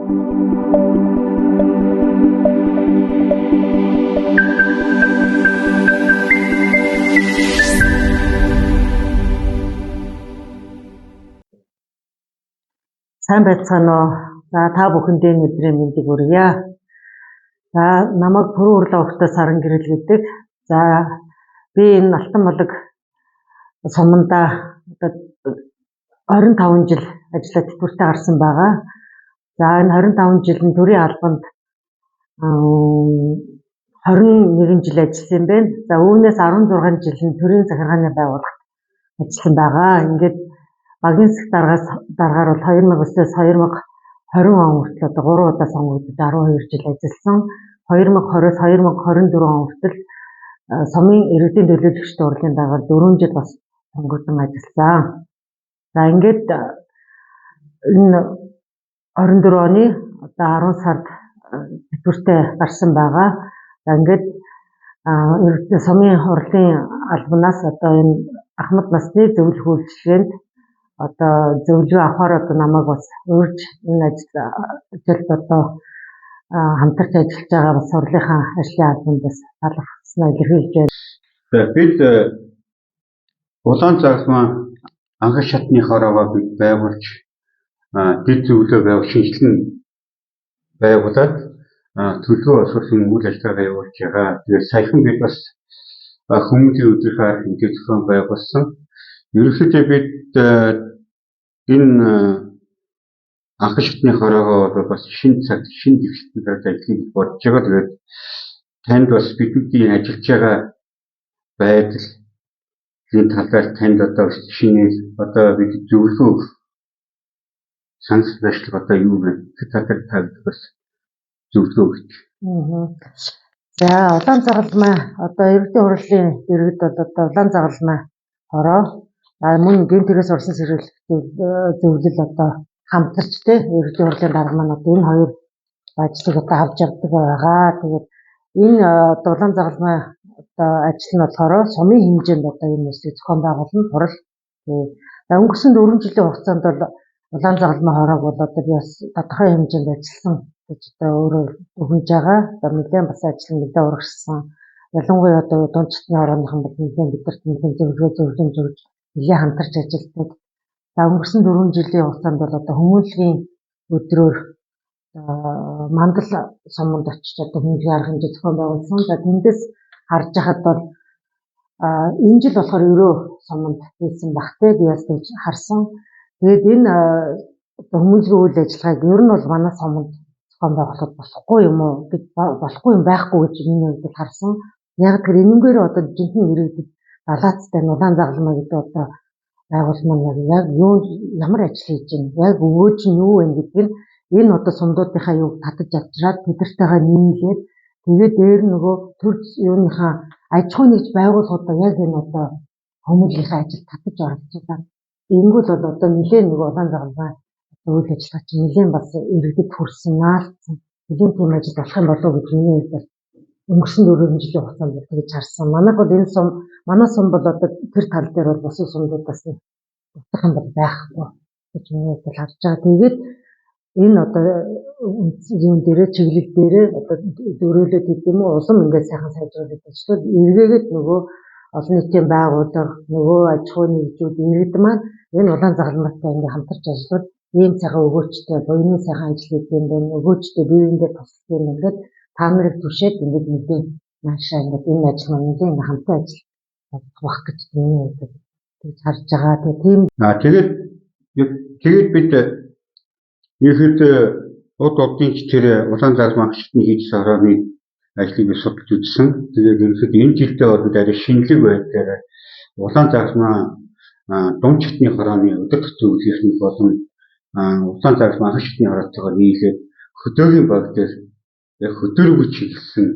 Сайн байцгаана уу? За та бүхэндээ өдрийн мэндийг хүргье. За намайг Пүрэв Хурлаа өгтөө Саран Гэрэл гэдэг. За би энэ Алтан болог сумандаа одоо 25 жил ажиллаад тэтгэвртэй гарсан байгаа. За энэ 25 жил нь төрийн албанд 21 жил ажилласан юм байна. За үүнээс 16 жил нь төрийн захиргааны байгууллагт ажилласан байгаа. Ингээд багийн хэсэг дараагаар бол 2009-өөс 2020 он хүртэл одоо 3 удаа сонгогдож 12 жил ажилласан. 2020-оос 2024 он хүртэл сумын иргэдийн төлөөлөгчдийн хурлын даргаар 4 жил бас сонгогдсон ажилласан. За ингээд энэ 24 оны одоо 10 сард тэтгэвртэй гарсан байгаа. За ингээд сумын хурлын албанаас одоо энэ Ахмад насны зөвлөх үйлчилгээнд одоо зөвлөгөө авахар одоо намайг бас урьж энэ ажилд одоо хамтарч ажиллаж байгаа бас хурлынхаа ажлын албанд бас талархснаа илэрхийлж байна. Бид улаан загалмай анхан шатны хороогоо бид байгуулж дэд зөвлөө байгуул шинжилэн байгуулад төлөвлөгөө боловсруулсан үйл ажиллагаа явуулж байгаа. Тэгээд саяхан бид бас хүмүүлийн өдрийнхөө арга хэмжээ зохион байгуулсан. Ерөнхийдөө бид энэ анхан шатны хороогоо бол бас шинэ цаг, шинэ дэвшилтэнд гаргаж ажиллая гэж бодож байгаа. Тэгээд танд бас бидний ажиллаж байгаа байдал энэ талаар танд одоо шинэ одоо бид зөвлөгөө өгөх санал байршлага одоо юу вэ? Тэр талаар та бас зөвлөгөө өгч. За улаан загалмай одоо иргэдийн хурлын дэргэд бол одоо улаан загалмай хороо мөн гэмт хэрэгээс орсон сэргийлэхтэй зөвлөл одоо хамтарч те иргэдийн хурлын дарга маань одоо энэ хоёр ажлыг одоо авч явдаг байгаа. Тэгээд энэ одоо улаан загалмай одоо ажил нь болохоор сумын хэмжээнд одоо энэ ажлыг зохион байгуулна хурал. Тэгээд өнгөрсөн 4 жилийн хугацаанд бол улаан загалмай хороог бол одоо би бас тодорхой хэмжээнд ажилласан гэж одоо өөрөө дүгнэж байгаа. Одоо нэлээд бас ажил нэлээд урагшсан. Ялангуяа одоо дунд чатны хорооныхан бол нэлээд бидэрт нэлээд зөвлөгөө зөвлөмж өгж нэлээд хамтарч ажилладаг. За өнгөрсөн 4 жилийн хугацаанд бол одоо хүмүүнлэгийн өдрөөр мандал суманд очиж одоо хүмүүнлэгийн арга хэмжээ зохион байгуулсан. За тэндээс харж байхад бол энэ жил болохоор өрөө суманд хийсэн бах те би бас тэгж харсан. Тэгээд энэ одоо хүмүүнлэгийн үйл ажиллагааг ер нь бол манай суманд зохион байгуулахад болохгүй юм уу гэж болохгүй юм байхгүй гэж миний хувьд бол харсан. Яг тэр энэнгээр одоо жинхэнэ иргэдэд далаацтай улаан загалмай гэдэг одоо байгууллага маань яг юу ямар ажил хийж байна, яг өгөөж нь юу вэ гэдэг нь энэ одоо сумдуудынхаа юуг татаж авчираад тэдэртэйгээ нийлээд тэгээд дээр нөгөө төр юуныхаа аж ахуй нэгж байгууллагуудаа яг энэ одоо хүмүүнлэгийнхээ ажил татаж оролцуулаад ингэвэл бол одоо нэлээд нөгөө улаан загалмай үйл ажиллагаа чинь нэлээд бас иргэдэд хүрсэн, наалдсан нэлээд тийм ажил болох юм болов уу гэж миний хувьд бол өнгөрсөн 4 жилийн хугацаанд бол тэгж харсан. Манайх бол энэ сум манай сум бол одоо тэр тал дээр бол бусад сумдуудаас нь дутах юм бол байхгүй гэж миний хувьд бол харж байгаа. Тэгээд энэ одоо юун дээрээ чиглэл дээрээ одоо дөрөөлөд гэдэг юм уу улам ингээд сайхан сайжруулаад ажиллавал эргээгээд нөгөө олон нийтийн байгууллага нөгөө аж ахуйн нэгжүүд иргэд маань энэ улаан загалмайтай ингээд хамтарч ажиллавал ийм сайхан өгөөчтэй буяны сайхан ажил хийдэг юм байна, өгөөчтэй бие биендээ тусалдаг юм байна гэд та нарыг түшээд ингээд мэдээ наашаа ингээд энэ ажил маань нэлээд ингээд хамтын ажил болох гэж миний хувьд тэгж харж байгаа. Тэгээ тийм Тэгээд бид ерөнхийдөө уд одын ч тэр улаан загалмай анхан шатны хийжсэн хорооны ажлыг би судалж үзсэн. Тэгээд ерөнхийдөө энэ жилдээ бол бид арай шинэлэг байдлаар улаан загалмай дунд чатны хорооны удирдах зөвлөлийнхнийг болон улаан загалмай анхан шатны хороотойгоор нийлээд хөдөөгийн баг дээр яг хөдөөргөө чиглэсэн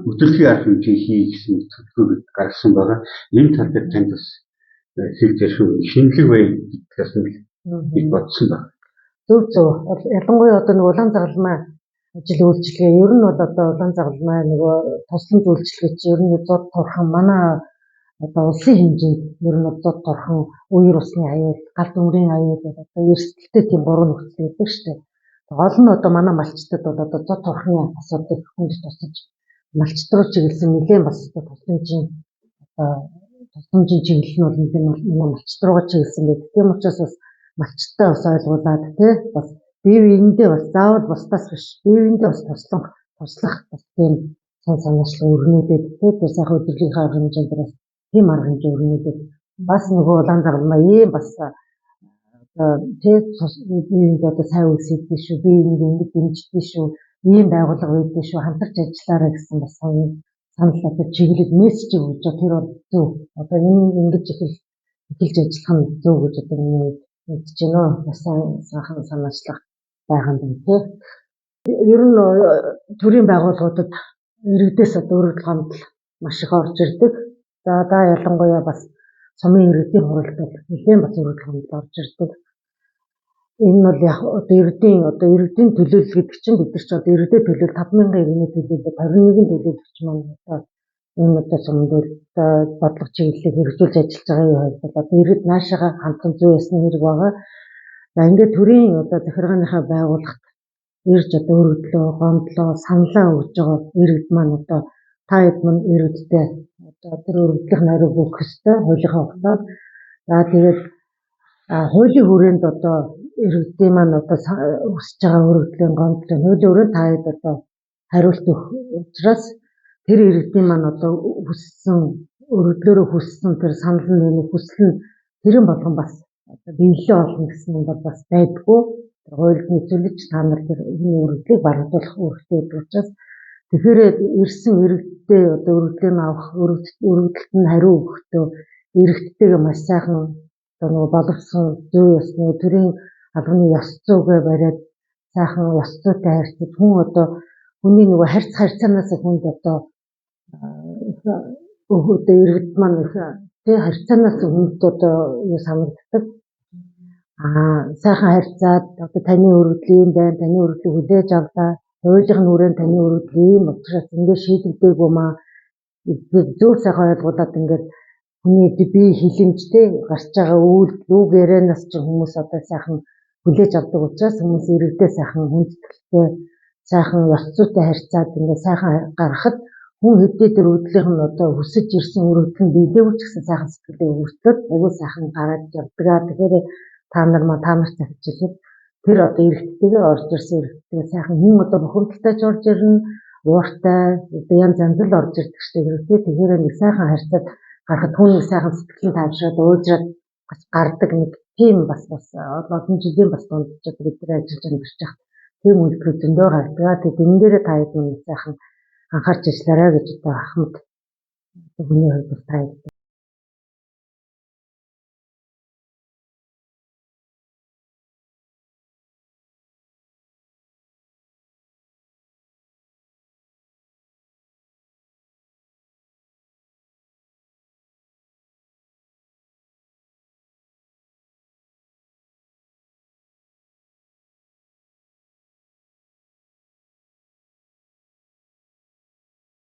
өдөрлөгийн арга хэмжээ хий гэсэн төлөвлөгөө гаргасан байгаа. Энэ тал дээр танд бас хэлж ярих шинэлэг бай гэдгээс нь би бодсон байна. Зөв зөв. Ялангуяа одоо нэг улаан загалмай ажил үйлчилгээ ер нь бол одоо улаан загалмай нөгөө тусламж үйлчилгээ чи ер нь зуд турхан манай одоо улсын хэмжээнд ер нь зуд турхан үер усны аюул, гал дүмрийн аюул одоо эрсдэлтэй тийм гурван нөхцөл байдаг шүү дээ. Гол нь одоо манай малчтад бол одоо зод турхны асуудал хүнд тусаж малчт руу чиглэсэн нэлээд бас тусламжийн одоо тусламжийн чиглэл нь бол нэлээд манай малчт руугаа чиглэсэн байдаг. Тийм учраас бас малчтай бас ойлгуулад тий бас бие биендээ бас заавал бусдаас биш бие биендээ бас туслах бас тийм сан санаачлан өрнүүдэд тий тэр сайхан өдөрлөгийнхөө арга хэмжээнд бас тийм арга хэмжээ өрнүүдэд бас нөгөө улаан загалмай ийм бас одоо тий биеинд одоо сайн үйлс хийдэг шүү, бие биендээ ингэж дэмждэг шүү, ийм байгууллага байдаг шүү, хамтарч ажиллаарай гэсэн бас санал одоо чиглэл мессежийг өгч байгаа. Тэр бол зөв. Одоо энэ ингэж эхэлж ажиллах нь зөв гэж одоо миний мэдэж байна. Бас сайн сайхан санаачлах байгаа юм байна тий. Ер нь төрийн байгууллагуудад иргэдээс одоо өргөдөл гомдол маш их орж ирдэг. За да ялангуяа бас сумын иргэдийн хуралд бол нэлээд бас өргөдөл гомдол орж ирдэг. Энэ бол яг одоо иргэдийн төлөөлөл гэдэг чинь бид нар ч одоо иргэдэд төлөөл 5,000 иргэний төлөөлөл 21 төлөөлөгч маань одоо энэ одоо сумд бол бодлого чиглэлийг хэрэгжүүлж ажиллаж байгаа хувьд бол одоо иргэд наашаага хандах зүй ёсны хэрэг байгаа. За ингээд төрийн одоо захиргааныхаа байгууллагт ирж одоо өргөдлөө, гомдлоо, саналаа өгж байгаа иргэд маань одоо та хэд маань иргэдтэй одоо тэр өргөдлийн хариу өгөх ёстой хуулийнхаа хугацаанд. За тэгээд хуулийн хүрээнд одоо иргэдийн маань одоо өсөж байгаа өргөдлийн гомдлын хуулийн хүрээнд та хэд одоо хариулт өгөх учраас тэр иргэдийн маань одоо хүссэн өргөдлөөрөө хүссэн тэр санал нь хүсэл нь тэрэн болгон бас одоо биелэлээ олно гэсэн юм бол бас байдгүй. Хуульд нийцүүлж та нар тэр энэ өргөдлийг барагдуулах үүрэгтэй байдаг учраас тэгэхээр ирсэн иргэдтэй одоо өргөдлийг авах өргөдөлт нь хариу өгөхдөө иргэдтэйгээ маш сайхан одоо нөгөө боловсон зүй ёсны төрийн албаны ёс зүйгээ бариад сайхан ёс зүйтэй харьцаж хүн одоо хүний нөгөө харьцаанаас хүнд одоо одоо иргэд маань их тий харьцаанаас хүнд одоо юу санагддаг. Сайхан харьцаад одоо таны өргөдөл ийм байна, таны өргөдлийг хүлээж авлаа. Хуулийн хүрээнд таны өргөдөл ийм учраас ингээд шийдэгдээгүй маа. Зөв сайхан ойлгуулад ингээд хүний бие хилэмжтэй гарч байгаа үйлдэл үг ярианаас ч хүмүүс одоо сайхан хүлээж авдаг учраас хүмүүс иргэдээ сайхан хүндэтгэлтэй сайхан ёс зүйтэй харьцаад ингээд сайхан гаргахад хүн хэдий тэр өргөдлийнх нь одоо хүсэж ирсэн өргөдөл нь биелээгүй ч гэсэн сайхан сэтгэлээ өртөөд айгүй сайхан гараад явдаг. Тэгэхээр та нар маа та нарт захиж хэлэхэд тэр одоо иргэдтэйгээ орж ирсэн иргэдтэйгээ сайхан хүн одоо бухимдалтай ч орж ирнэ, ууртай одоо янз янз л орж ирдэг шүү дээ. Тэгэхээр нэг сайхан харьцаад гарахад хүн нэг сайхан сэтгэлийн таавшраад уужраад бас гардаг нэг тийм бас бас олон жилийн бас дунд ч бид нар ажиллаж амьдарч байхад тийм үйлдэл зөндөө гардаг. Тэгээд энэ дээрээ та хэд нэг сайхан анхаарч ажиллаарай гэж одоо ахмад хүний хувьд бас та хэд